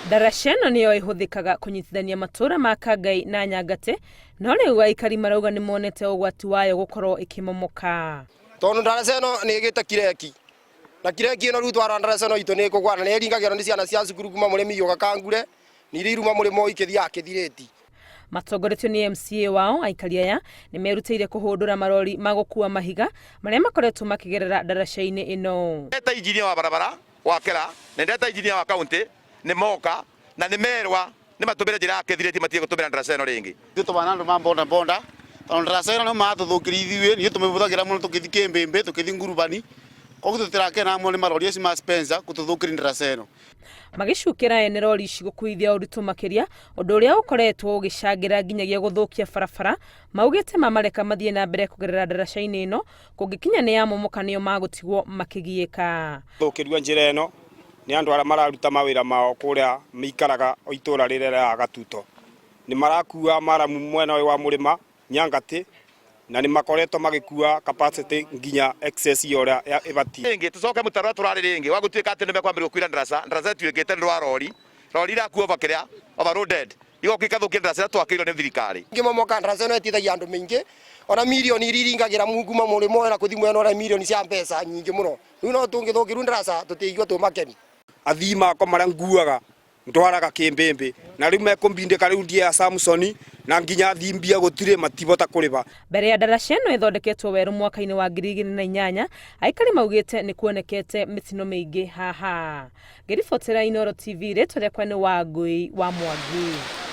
Ndaraca ĩno nĩyo ĩhũthĩkaga kũnyitithania matũũra ma Kangai na Nyangate, no rĩu aikari marauga nĩ monete ũgwati wayo gũkorwo ĩkĩmomoka. Tondũ ndaraca ĩno nĩ ĩgĩte kireki na kireki ĩno rĩu twarora ndaraca ĩno itũ nĩ ĩkũgwa na nĩ ĩringagĩrwo nĩ ciana cia cukuru kuma mũrĩmi gĩũka kangure na iria iruma mũrĩmo ikĩthiaga kĩthirĩti. Matongoretio nĩ MCA wao, aikari aya nĩ merutĩire kũhũndũra marori ma gũkua mahiga marĩa makoretwo makĩgerera ndaraca-inĩ ĩno. Ndeta injinia wa barabara wa Kera na ndeta injinia wa kaunti nĩ moka na nĩ merwa nĩ matũmĩre njĩra ya kĩthirĩti matige gũtũmĩra ndaraca ĩno rĩngĩ. Ithuĩ tũbana andũ ma bonda bonda tondũ ndaraca ĩno nĩ matũthũkĩria ithuĩ nithuĩ tũmĩbũthagĩra mũno tũkĩthi kĩmbĩmbĩ tũkĩthi ngurubani koguo tũtirakena mũno nĩ marori acio ma Spencer gũtũthũkĩria ndaraca ĩno. Magĩcukĩra ene rori ici gũkuithia ũritũ makĩria, ũndũ ũrĩa ũkoretwo ũgĩcangĩra nginyagia gũthũkia barabara, maugĩte mamareka mathiĩ na mbere kũgerera ndaraca-inĩ ĩno, kũngĩkinya nĩ yamomoka nĩo magũtigwo makĩgiĩka. Thũkĩrio njĩra ĩno nĩ andũ arĩa mararuta mawĩra mao kũrĩa maikaraga itũra rĩrĩa rĩa Gatuto. Nĩ marakua maramu mwena ũyũ wa mũrĩma Nyangatĩ na nĩ makoretwo magĩkua capacity nginya excess ya ũrĩa ĩbatiĩ. Rĩngĩ tũcoke mũtaro ũrĩa tũrarĩ rĩngĩ wa gũtuĩka atĩ nĩ mekwambĩrĩria gũkuĩra ndaraca, ndaraca ĩtuĩkĩte nĩ rwa rori, rori irakua over kĩrĩa, overloaded, igoka ikathũkia ndaraca ĩrĩa twakĩirwo nĩ thirikari. Ĩngĩmomoka ndaraca ĩno ĩteithagia andũ maingĩ ona mirioni iria iringagĩra kuma mũrĩmo ũyũ na kũthiĩ mwena ũrĩa mirioni cia mbeca nyingĩ mũno. Rĩu no tũngĩthũkĩrwo ndaraca tũtingĩigua twĩ makenu. Athii makwa marĩa nguaga ndwaraga kĩmbĩmbĩ na rĩu mekũmbindĩka rĩu ndie ya Samsoni na nginya thimbia gũtirĩ matibota kũrĩba. Mbere ya ndaraca ĩno ĩthondeketwo werũ mwaka-inĩ wa 2008, aikari maugĩte nĩ kuonekete mĩtino mĩingĩ haha. Ngĩribotera Inooro TV, rĩtwa rĩakwa nĩ Wangũi wa Mwangi.